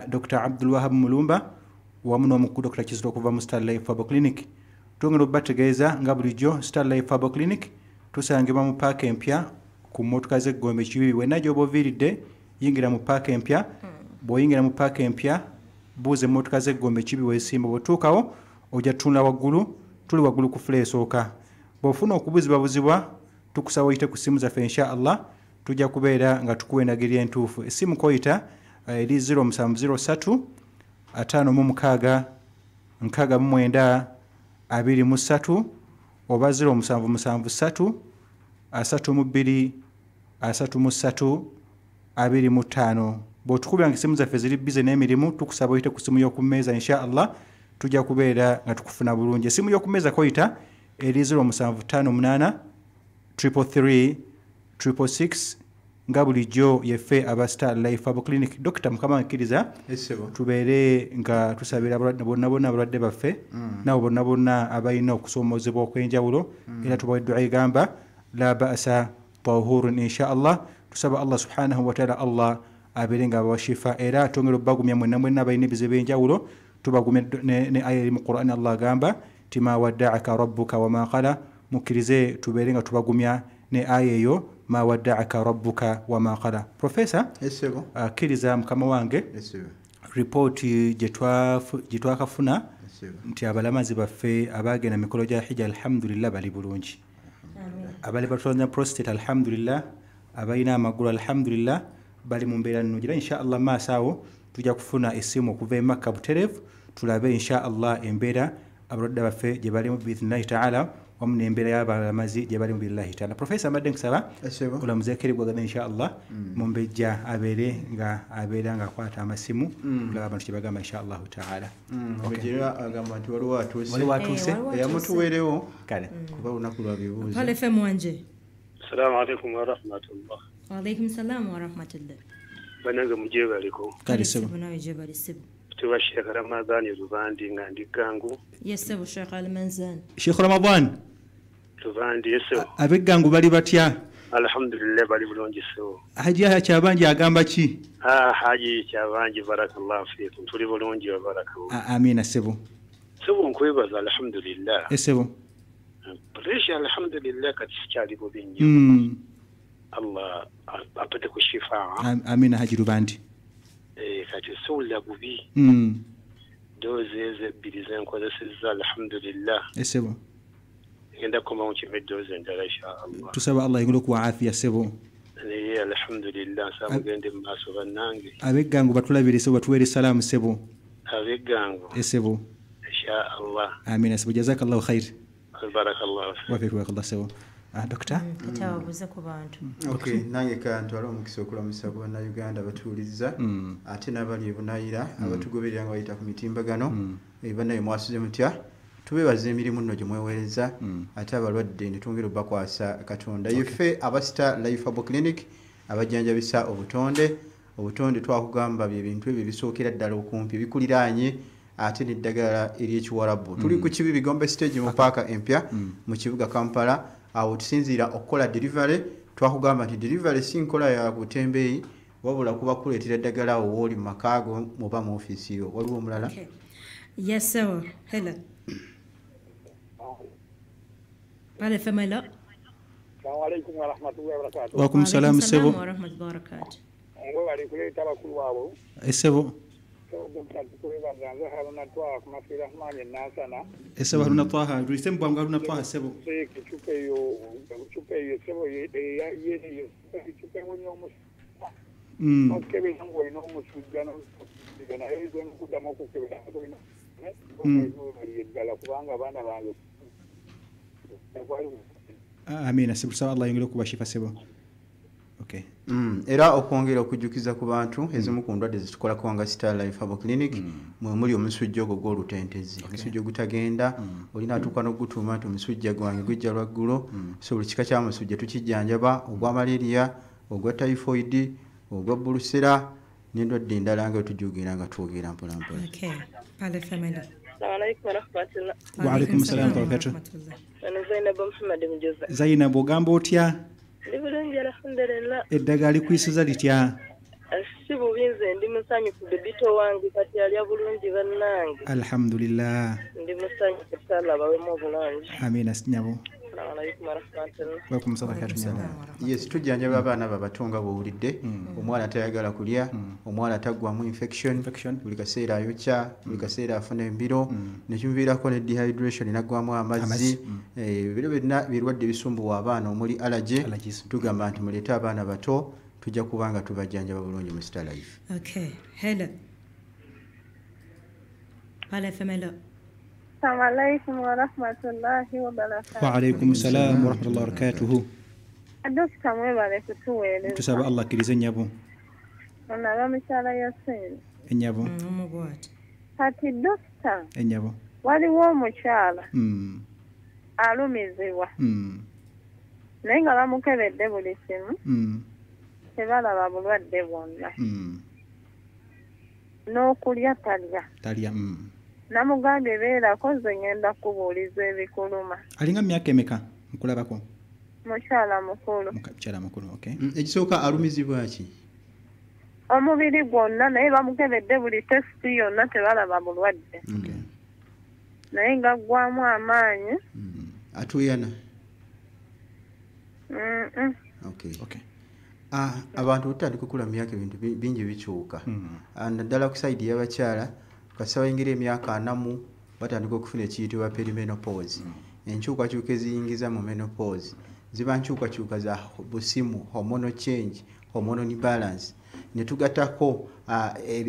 Dr. Abdul Wahab Mulumba wamu n'omukulu Dr. Kizito okuva mu Star Life Herbal Clinic. Twongera okubategeeza nga bulijjo Star Life Herbal Clinic tusangibwa mu paaka empya ku mmotoka z'eggombe Kibibi. Wenna gy'oba oviiridde yingira mu paaka empya. Bw'oyingira mu paaka empya buuza emmotoka z'eggombe Kibibi weesimba, bw'otuukawo ojja tutunula waggulu, tuli waggulu ku fula esooka. Bw'ofuna okubuzibwabuzibwa tukusaba oyite ku ssimu zaffe insha Allah, tujja kubeera nga tukuwa endagiriro entuufu. Essimu kw'oyita eri 0703 56 69 23 oba 0773 32 33 25. Bw'otukubira nga essimu zaffe ziri bize n'emirimu tukusaba oyite ku ssimu y'oku mmeeza insha Allah, tujja kubeera nga tukufuna bulungi. Essimu y'oku mmeeza kw'oyita eri 0758 333 666 nga bulijjo yeffe aba Star Life Herbal Clinic. Dokita Mukama akkiriza tubeere nga tusabira abalwadde bonna bonna abalwadde baffe nabo bonna bonna abalina okusoomoozebwa okw'enjawulo, era tubawa eddua egamba la ba'sa tahurun insha Allah. Tusaba Allah subhanahu wa ta'ala Allah abeere nga abawa shifa, era twongere obbagumya mwenna mwenna abalina ebizibu eby'enjawulo, tubagumya ne aya eri mu Qur'an. Allah agamba nti ma wadda'aka rabbuka wama qala, mukkirize tubeere nga tubagumya ne aya eyo ma wadda'aka rabbuka wama qala. Profesa, akkiriza mukama wange ripooti gye twakafuna nti abalamazi baffe abagenda mikolo gya hijja alhamdulillah bali bulungi, abali batwala prostate alhamdulillah, abalina amagulu alhamdulillah bali mu mbeera nnungi. Era insha Allah maaso awo tujja kufuna essimu okuva e Makka butereevu tulabe insha Allah embeera abalwadde baffe gye balimu biidhnillahi taala, wamu n'embeera y'abalamazi gye balimu billahi taala. Profesa, mbadde nkusaba olamuzeeko erigwagana insha Allah mumbejja abeere nga abeera ng'akwata amasimu kulaba abantu kye bagamba insha Allahu taala. Mumbejja agamba nti waliwo atuuse eyamutuweerewo kuba lunaku lwa bibuuzo. Pale FM wanje. Assalamu alaikum wa rahmatullah. Wa alaikum salam wa rahmatullah. Banange mujebaliko. Kale sebo. Nawe jebali sebo. Tuba Sheikh Ramadhan Lubandi nga ndi Gangu. Yes sebo Sheikh Almanzan. Sheikh Ramadhan Lubandi, yes sebo. Abeggangu bali batya? Alhamdulillah bali bulungi sebo. Haji Kyabangi agamba ki? Haji Kyabangi barakallahu fiikum, tuli bulungi wa barakallahu. Amina sebo. Sebo nkwebaza alhamdulillah. Yes sebo. Pressure alhamdulillah kati sikyali bubi nnyo. Allah apate ku shifa. Amina Haji Lubandi. Kati siwulira bubi. Doozi ezo ebbiri ze nkozesezza alhamdulillah. Esebo. Ngenda kukomawo nkime eddoozi endala insha Allah. Tusaba Allah yongere okuwa afiya sebo. Naye alhamdulillah nsaba mugende mu maaso bannange. Ab'eggangu batulabire sebo, batuweere salaamu sebo. Ab'eggangu. Esebo. Insha Allah. Amina sebo, jazakallahu khair. Barakallahu fiik. Wa fiik barakallahu sebo. Dokita? Katawabuuze ku bantu. Okay, nange kantwala omukisa okulamusa ku bannayuganda abatuwuliriza ate n'abali ebunaayira abatugoberera nga bayita ku mitimbagano. Bannaye mwasuze mutya? Tubeebaza emirimu nno gye mweweereza ate abalwadde ne twongera obbakwasa Katonda. Yeffe aba Star Life Herbal Clinic abajjanjabisa obutonde. Obutonde twakugamba bye bintu ebyo ebisookera ddala okumpi bikuliraanye ate n'eddagala ery'ekiwarabu. Tuli ku Kibibi Gombe stage mu paaka empya mu kibuga Kampala. Awo tusinziira okukola delivery. Twakugamba nti delivery si nkola ya butembeeyi, wabula kuba kuleetera eddagala awo w'oli mu maka go muba mu ofiisi yo. Waliwo omulala? Yes sir. Hello. Pale FM hello. Assalamu alaikum wa rahmatullahi wa barakatuh. Wa alaikum salam sebo. Wa rahmatullahi wa barakatuh. Ngo bali kuleeta abakulu abo. Esebo. Esebo Haruna Twaha, tulise mbwangu Haruna Twaha sebo. Amina sebo, tusaba Allah yongere okuba shifa sebo. Okay. Era okwongera okujjukiza ku bantu ezimu ku ndwadde zetukolako nga Star Life Herbal Clinic mwe muli omusujja ogwo gw'olutentezi, omusujja ogutagenda, olina atuuka n'ogutuuma nti omusujja gwange gujja lwaggulo. So buli kika kya musujja tukijjanjaba, ogwa malaria, ogwa typhoid, ogwa bulusera n'endwadde endala nga tujogera nga twogera mpola mpola. Okay. Pale family. Assalamu alaikum wa rahmatullah. Wa alaikum salam wa barakatuh. Zainab Muhammad Mujuza. Zainab ogamba otya? Ndi bulungi alhamdulillah. Eddagala likwisiza litya? Si bubi, nze ndi musanyufu. Bebito wange kati alya bulungi bannange. Alhamdulillah. Ndi musanyufu, sala bawemu obulungi. Amina nyabo. Assalamu alaikum warahmatullahi. Welcome sadakatu nyabo. Yes, tujjanjaba abaana babato nga bw'owulidde. Omwana tayagala kulya, omwana taggwamu infection, buli kaseera ayokya, buli kaseera afuna embiro, nekimuviirako ne dehydration naggwamu amazzi. Biro byonna birwadde bisumbuwa abaana omuli allergy. Tugamba nti muleete abaana bato, tujja kuba nga tubajjanjaba bulungi mu Star Life. Okay, hello. Pale FM, hello. Assalamu alaikum warahmatullahi wabarakatuh. Wa alaikum salam wa rahmatullahi wa barakatuh. Dokita mwebale kutuweereza. Tusaba Allah akkirize nyabo. Ono aba mukyala Yasin. Enyabo. Omugwati. Kati dokita, Enyabo. waliwo omukyala alumizibwa naye nga bamukebedde buli kimu, tebalaba bulwadde bwonna, n'okulya talya. Talya. Namugambye beerako nze ngenda kubuuliza ebikuluma. Alinga myaka emeka nkulabako? Mukyala mukulu. Mukyala mukulu, okay. Ekisooka alumizibwa ki? Omubiri gwonna, naye bamukebedde buli tesiti yonna tebalaba bulwadde. Okay. Naye nga ggwamu amaanyi. Atuyana? Okay. Okay. Abantu otandika okukula mu myaka ebintu bingi bikyuka. Naddala ku sayidi y'abakyala, kasita bayingira emyaka 40 batandika okufuna ekiyitibwa perimenopause. Enkyukakyuka eziyingiza mu menopause ziba nkyukakyuka za busimu, hormonal change, hormonal imbalance, ne tugattako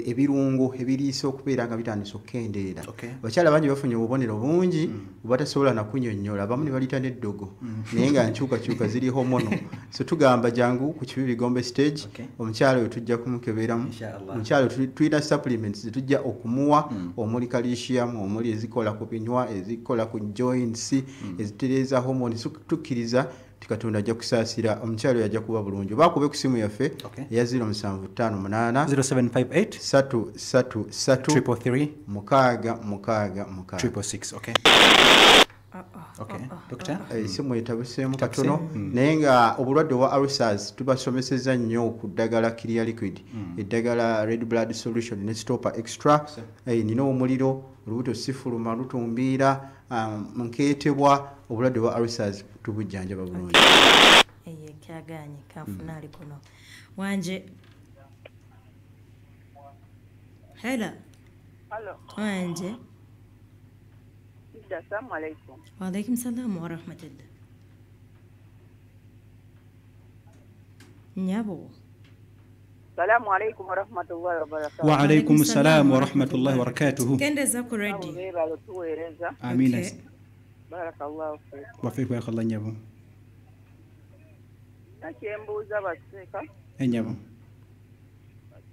ebirungo ebiriisa okubeera nga bitandise okukendeera. Abakyala bangi bafunye obubonero bungi bwe batasobola na kunnyonnyola, abamu ne baliyita n'eddogo, naye nga nkyukakyuka ziri hormonal. So tugamba jangu ku Kibibi Gombe stage, omukyala oyo tujja kumukeberamu. Omukyala oyo tulina supplements zetujja okumuwa, omuli calcium, omuli ezikola ku binywa, ezikola ku joints, ezitereeza hormones. Tukkiriza nti Katonda ajja kusaasira omukyala oyo, ajja kuba bulungi. Oba akube ku simu yaffe eya 0758 0758 333 333 6 6 6 666. Okay. Okay. Doctor? Esimu etabuseemu katono, naye nga obulwadde obwa ulcers tubasomeseza nnyo ku ddagala clear liquid, eddagala red blood solution ne stopper extra. Nina omuliro, olubuto sifuluma, lutumbiira, nkeetebwa, obulwadde bwa ulcers tubujjanjaba bulungi. Eye kyaganye kanfuna ali kuno. Wanje. Hello. Hello. Wanje. Assalamu alaikum. Wa alaikum salam wa rahmatullah. Nyabo. Assalamu alaikum wa rahmatullahi wa barakatuh. Wa alaikum salam wa rahmatullahi wa barakatuh. Kendeza ku ready. Mwebale tuweereza. Amina. Okay. Barakallahu fiik. Wa fiik barakallahu nyabo. Nakyembuuza baseeka. Enyabo.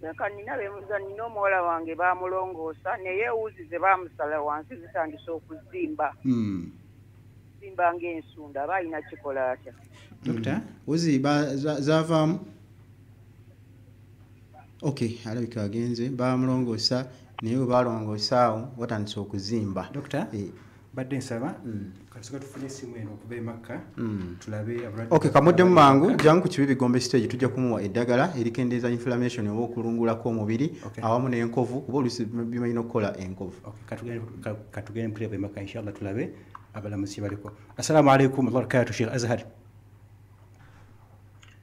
Seeka nina bemuza, nina omuwala wange bamulongoosa naye ewuzi ze bamusala wansi zitandise okuzimba. Zimba ng'ensunda, aba alina kikola atya? Doctor? Wuzi zaavaamu? Okay, alabika agenze, bamulongoosa naye bwe balongoosa awo watandise okuzimba. Doctor? Badde nsaba katusooka tufune essimu eno okuva e Makka, tulabe abalwadde. Okay, kamuddemu mangu, jangu ku Kibibi Gombe stage, tujja kumuwa eddagala erikendeeza inflammation oba okulungulako omubiri, awamu n'enkovu, kuba oluusi bimanyi n'okukola enkovu. Okay, katugende mpulira e Makka inshallah, tulabe abalamuzi baliko. Assalamu alaikum wa barakatuh Sheikh Azhar.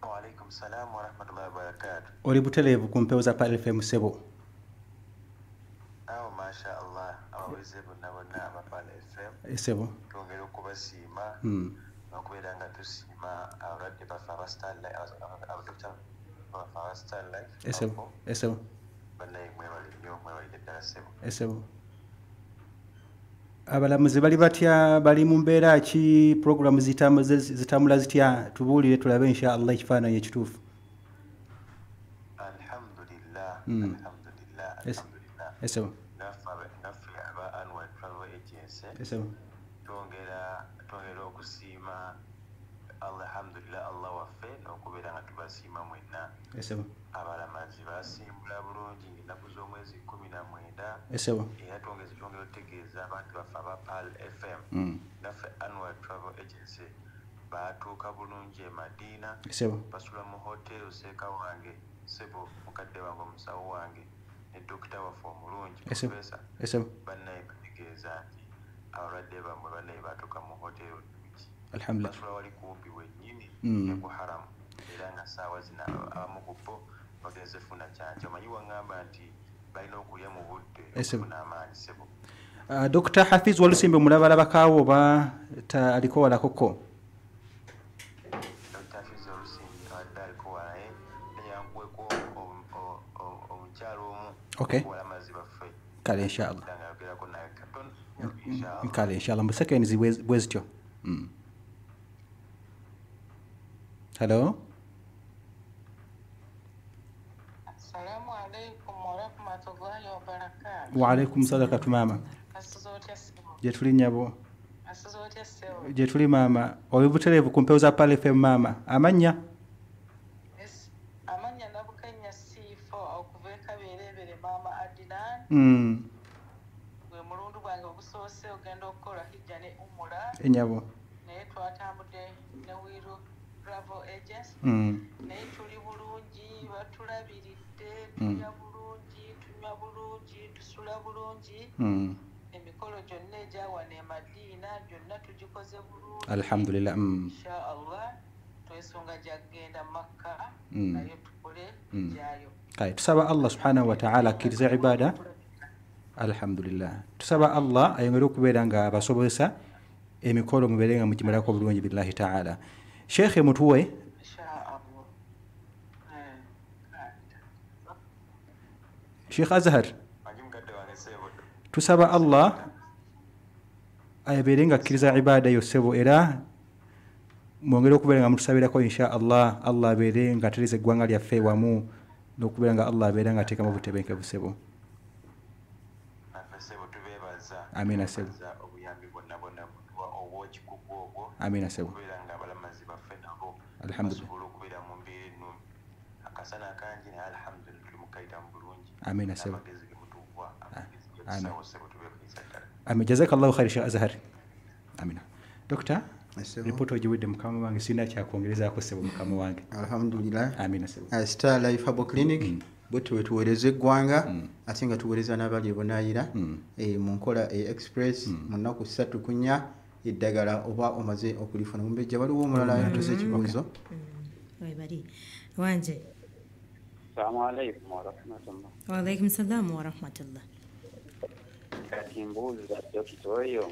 Wa alaikum salam wa rahmatullahi wa barakatuh. Oli butereevu ku mpewo za Pal FM ssebo. Awo masha Allah, abaweze bonna bonna aba Pal FM. Ssebo. Twongera okubasiima n'okubeera nga tusiima abalwadde baffe aba Star Life, abadokita baffe aba Star Life. Ssebo. Ssebo. Bannaye mwebale nnyo, mwebalire ddala ssebo. Ssebo. Abalamuzi bali batya, bali mu mbeera ki, puroguramu zitambula zitya, tubuulire tulabe insha Allah ekifaananyi ekituufu. Alhamdulillah, alhamdulillah, alhamdulillah. Ssebo. Naffe aba Anwar Travel Agency Ssebo. twongera okusiima alhamdulillah Allah waffe n'okubeera nga tubasiima mwenna. Ssebo. Abalamazi basimbula bulungi ng'ennaku z'omwezi 19. Ssebo. Era twongera otegeeza abantu baffe aba Pal FM naffe Anwar Travel Agency baatuuka bulungi e Madina. Ssebo. Basula mu hotel seeka wange Sebo mukadde wange, omusawo wange ne dokita waffe omulungi profesa, bannaye bategeeza nti abalwadde bammwe bannaye batuuka mu hotero. Alhamdulillah. Basula wali kumpi wennyini ne ku haramu, era nga ssaawa zino abamu ku bo bagenze funa kyanja. Omanyi waŋŋamba nti balina okulya mu budde okufuna amaanyi, sebo. Dr. Hafiz Walusimbi mulabalabakaawo oba aliko walakoko? Dr. Hafiz Walusimbi abadde aliko wala, naye yankuweko omukyalo omu. Okay. Walamazi baffe. Kale inshallah. Ngayogerako naye katono inshallah. Kale inshallah mu seconds bwe zityo. Hello. Assalamu alaikum warahmatullahi wabarakatuh. Wa alaikum salam mama. Gye tuli nnyabo. Gye tuli maama. Oli butereevu ku mpewo za Pearl FM maama. Amannya? Amannya Nabukenya C4 okuva e Kabeerebere maama Adinan. Gwe mulundu gwange ogusoose ogenda okukola hijja ne umura. Ennyabo. Naye twatambudde ne Wiru Travel Agency. Naye tuli bulungi, batulabiridde, tulya bulungi, tunywa bulungi, tusula bulungi. Emikolo gyonna egyawana e Madiina gyonna tugikoze bulungi. Alhamdulillah. Inshallah twesonga gyagenda Makka naye tukole gyayo. Kale tusaba Allah subhanahu wa ta'ala akkirize ibada. Alhamdulillah. Tusaba Allah ayongere okubeera nga abasobozesa emikolo mubeere nga mugimalako bulungi billahi ta'ala. Sheikh mutuwe. Sheikh Azhar, tusaba Allah abeere nga akkiriza ibada yo ssebo, era mwongere okubeera nga mutusabirako insha Allah, Allah abeere nga atereza eggwanga lyaffe wamu n'okubeera nga Allah abeere nga ateekamu obutebenkevu ssebo. Amina ssebo. Amina ssebo. Alhamdulillah. Amina ssebo. Amin. Amin. Jazakallahu khair Sheikh Azhar. Amina. Doctor, report ogiwedde mukama wange, sirina kyakwongerezaako ssebo mukama wange. Alhamdulillah. Amina ssebo. Star Life Herbal Clinic bwe tuweereza eggwanga ate nga tuweereza n'abali ebunaayira mu nkola express mu nnaku 3 ku 4 eddagala oba omaze okulifuna. Mumbejja waliwo omulala yatuuse ekibuuzo. Webali. Wanje. Assalamu alaikum warahmatullah. Wa alaikum salam warahmatullah. Kati mbuuza dokita oyo,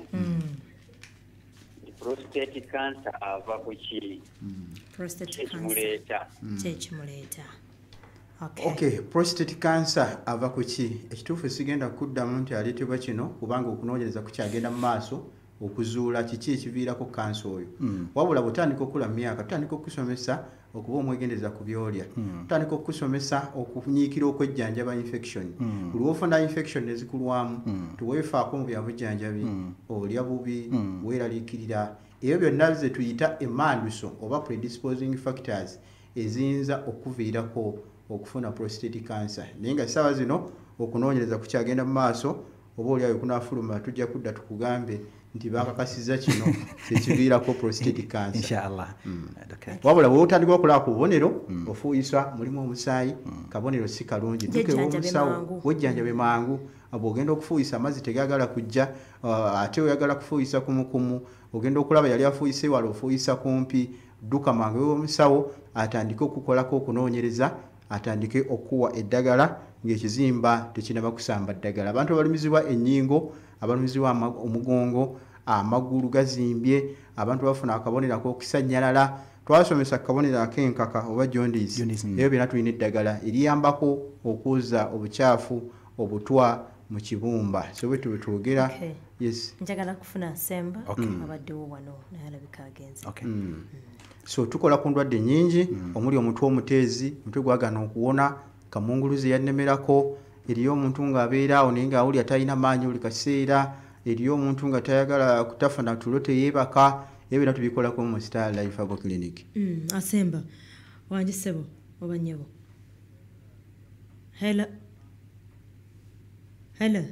prostate cancer ava ku ki? Prostate cancer kyekimuleeta. Okay, prostate cancer ava ku ki? Ekituufu sigenda kuddamu nti aleetebwa kino kubanga okunoonyereza kukyagenda mu maaso okuzuula kiki ekiviirako kansa oyo. Wabula bw'otandika okula mu myaka, tutandika okusomesa okuba omwegendereza ku by'olya, tutandika okusomesa okunyiikira okwejjanjaba infection. Buli lw'ofuna infection nezikulwamu teweefaako mu bya bujjanjabi, olya bubi, weeraliikirira. Ebyo byonna ze tuyita emanduso oba predisposing factors eziyinza okuviirako okufuna prostate cancer. Naye nga essaawa zino okunoonyereza kukyagenda mu maaso, oba oli awo kunaafuluma tujja kudda tukugambe nti bakakasiza kino kyekiviirako prostate cancer. Inshallah. Wabula bw'otandika okulaba ku bubonero ofuuyisa mulimu omusaayi, kabonero si kalungi, tukewa omusawo wejjanjabe mangu. Bw'ogenda okufuuyisa amazzi tegagala kujja, ate oyagala kufuuyisa kumukumu, ogenda okulaba yali afuuyise wala ofuuyisa kumpi, dduka mangu ewa omusawo atandike okukolako okunoonyereza, atandike okuwa eddagala ng'ekizimba tekinnaba kusamba ddagala. Abantu abalumizibwa ennyingo, abalumizibwa omugongo, amagulu gazimbye, abantu bafuna akabonero ak'okusannyalala. Twasomesa akabonero ak'enkaka oba jaundice. Ebyo byonna tulina eddagala eriyambako okwoza obukyafu obutwa mu kibumba. So bwe twogera. Yes. Njagala kufuna semba abaddewo wano naye alabika agenze. So tukola ku ndwadde nnyingi omuli omutwe omuteezi, omutwe gwagaana okuwona, kamunguluze yannemerako, eriyo omuntu ng'abeera awo naye ng'awulira talina maanyi buli kaseera, eriyo omuntu nga tayagala kutafuna tulo teyeebaka. Ebyo byonna tubikolako mu Star Life Herbal Clinic. Asemba wange ssebo oba nnyabo. Hello. Hello.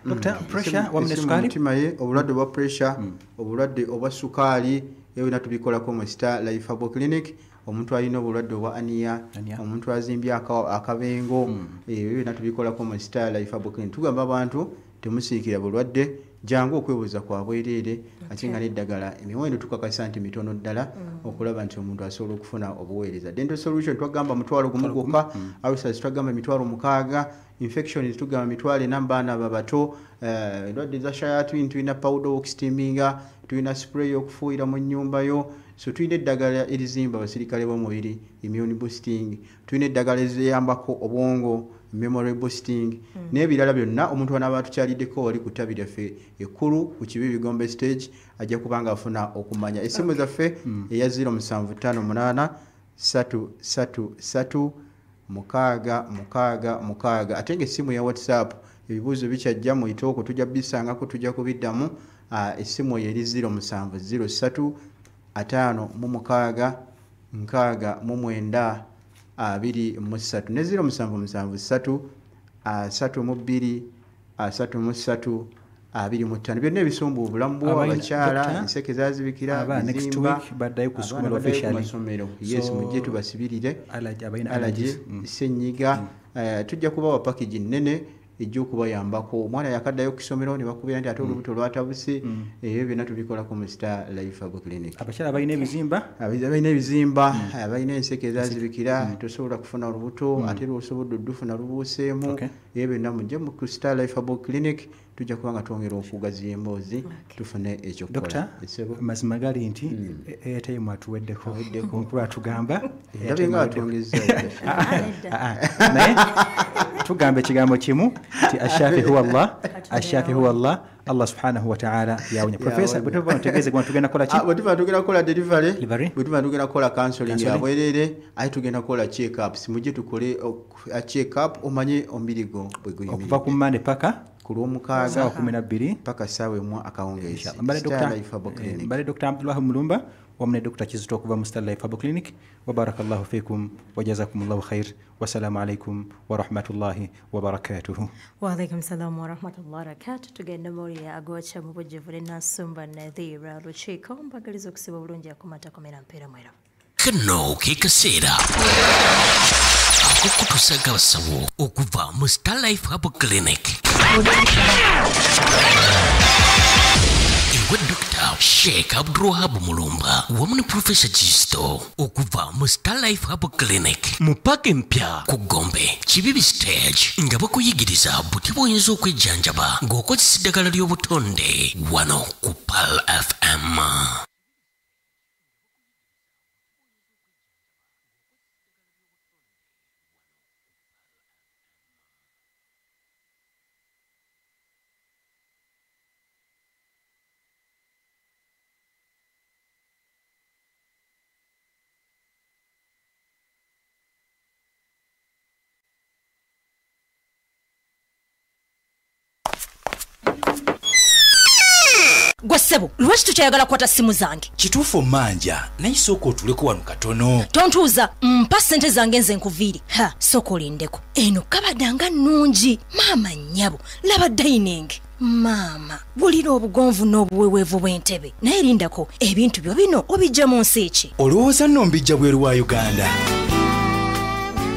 Doctor, pressure wamu ne sukaali? Mutima ye, obulwadde obwa pressure, obulwadde obwa sukaali, ebyo byonna tubikolako mu Star Life Herbal Clinic. Omuntu alina obulwadde obwa aniya, omuntu azimbye akabengo, ebyo byonna tubikolako mu Star Life Herbal Clinic. Tugamba abantu temusiikira bulwadde, jangu okwebuuza kwa bwereere, ate nga n'eddagala emiwendo tukakasa nti mitono ddala okulaba nti omuntu asobola okufuna obuweereza. Dental solution twagamba 10,000 gwokka, ulcers twagamba 60,000, infections tugamba 4,000 mu baana abato, endwadde za shayatwin tulina powder okusteaminga, tulina spray okufuuyira mu nnyumba yo. So tulina eddagala erizimba abasirikale b'omubiri, immune boosting, tulina eddagala eziyambako obwongo, memory boosting, n'ebirala byonna. Omuntu anaaba atukyaliddeko wali ku ttabi lyaffe ekkulu ku Kibibi Gombe stage ajja kuba nga afuna okumanya. Essimu zaffe eya 0758 333 666, ate ng'essimu ya WhatsApp ebibuuzo bikyajja muyite okwo, tujja bisangako, tujja kubiddamu. Essimu eyo eri 0703 56 69 23 ne 0773 32 33 25. Byonna ebisumba obulamu bw'abakyala, enseke zazibikira, next week baddayo ku ssomero officially. Yes, mujje tubasibirire allergy, ssenyiga. Tujja kubawa package nnene ejja okubayambako. Omwana yakaddayo ku ssomero ne bakubira nti ate olubuto lwatabuse, ebyo byonna tubikolako mu Star Life Herbal Clinic. Abakyala balina ebizimba, abalina ebizimba, abalina enseke ezazibikira, tosobola kufuna olubuto, ate lwosobodde oddufuna lubuuseemu, ebyo byonna mujje ku Star Life Herbal Clinic, tujja kuba nga twongera okugaziya emboozi tufune ekyokukola. Mazima gali nti airtime atuweddeko, omukulu atugamba ndabye nga atwongezza naye tugamba ekigambo kimu nti ashafi huwa Allah, ashafi huwa Allah, Allah subhanahu wa ta'ala yawonya. Professor, bwe tuva tutegeeze gwa tugenda kukola ki? Bwe tuva tugenda kukola delivery, bwe tuva tugenda kukola counseling ya bwerere, ate tugenda kukola check ups. Mujje tukole check up omanye omubiri gwo bwe guyimiridde. Okuva ku Monday paka ku Lwomukaaga ssaawa 12 paka ssaawa 1 akawungeezi. Mbale Dr. Abdullah Mulumba wamu ne Dr. Kizito okuva mu Star Life Herbal Clinic. Wa barakallahu fikum wa jazakumullahu khair. Wassalamu alaikum wa rahmatullahi wa barakatuhu. Wa alaikum salam wa rahmatullahi wa barakatuh. Tugenda mawulire agokya mu bujjuvu ne Nansumba Nadhira Lukiiko. Mbagaliza okusiba obulungi akumata komera mpeera mwera. Kano ke kaseera ak'okutuusa abasawo okuva mu Star Life Herbal Clinic. Ewa Dr. Sheikh Abdulwahab Mulumba wamu ne Professor Kizito okuva mu Star Life Herbal Clinic mu paaka empya ku Gombe Kibibi stage nga bakuyigiriza buti bw'oyinza okwejjanjaba ng'okozesa eddagala ly'obutonde wano ku Pearl FM. Gwasebo, lwaki tukyayagala kukwata simu zange? Kituufu manja, naye sooka otuleko wano katono. Tontuuza, mpa ssente zange nze nkuviire. Ha, sooka olindeko. Eno kabada nga nnungi. Maama nnyabo, laba dining. Maama, wulira obugonvu n'obuweweevu bw'entebe. Naye lindako, ebintu byo bino obijja mu nsi ki? Olowooza nno mbijja bweru wa Uganda.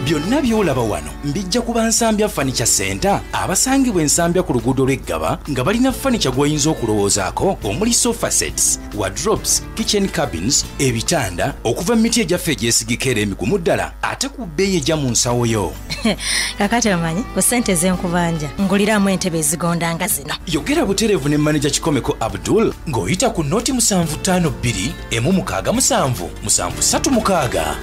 Byonna by'olaba wano mbijja kuba Nsambya Furniture Center abasangibwa Ensambya ku luguudo lw'Eggaba nga balina furniture gw'oyinza okulowoozaako omuli sofa sets, wardrobes, kitchen cabins, ebitanda okuva mu miti egyaffe egyesigika era emigumu ddala ate ku bbeeyi ejja mu nsawo yo. Kakati omanyi ku ssente z'enkubanja nguliramu entebe ezigonda nga zino. Yogera butereevu ne maneja Kikomeko Abdul ng'oyita ku noti 752 167 736.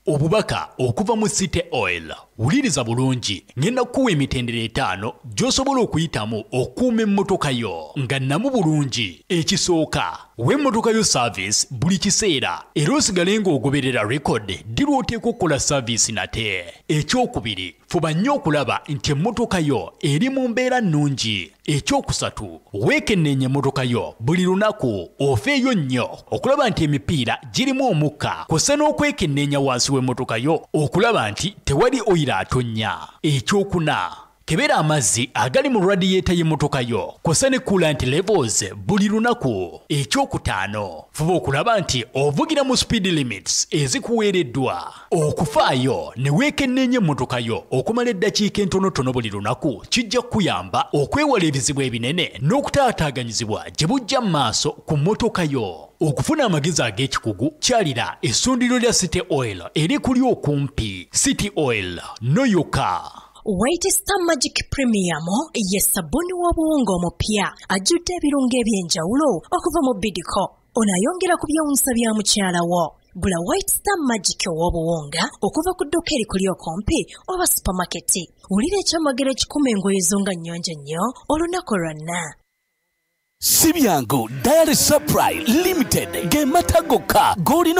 Obubaka okuva mu City Oil. Wuliriza bulungi, ngenda kukuwa emitendera 5 gy'osobola okuyitamu okuuma emmotoka yo nga nnamu bulungi. Ekisooka, w'emmotoka yo service buli kiseera era osigale ng'ogoberera record ddi lw'oteekwa okukola service nate. Ekyokubiri, fuba nnyo okulaba nti emmotoka yo eri mu mbeera nnungi. Ekyokusatu, weekenneenya emmotoka yo buli lunaku, ofeeyo nnyo okulaba nti emipiira girimu omukka, kw'ossa n'okwekenneenya wansi w'emmotoka yo okulaba nti tewali oyiro atonnya. Ekyokuna, Kebera amazzi agali mu radiator y'emmotoka yo kw'ossa ne coolant levels buli lunaku. Ekyokutaano, fuba okulaba nti ovugira mu speed limits ezikuweereddwa. Okufaayo ne weekenneenya emmotoka yo okumala eddakiika entonotono buli lunaku kijja kukuyamba okwewala ebizibu ebinene n'okutaataaganyizibwa gye bujja mu maaso ku mmotoka yo. Okufuna amagezi ag'ekikugu kyalira essundiro lya City Oil erikuli okumpi. City Oil, noyoka. White Star Magic Premium ye sabuni w'obuwunga omupya ajjudde ebirungo eby'enjawulo okuva mu Bidco. Ono ayongera ku byewuunyisa bya mukyala wo. Gula White Star Magic ow'obuwunga okuva ku dduuka erikuli okumpi oba supamaketi. Wulira ekyamagero ekikuma engoye zo nga nnyonjo nnyo olunaku lwonna. Si byangu, Diary Supply Limited ge mata gokka g'olina.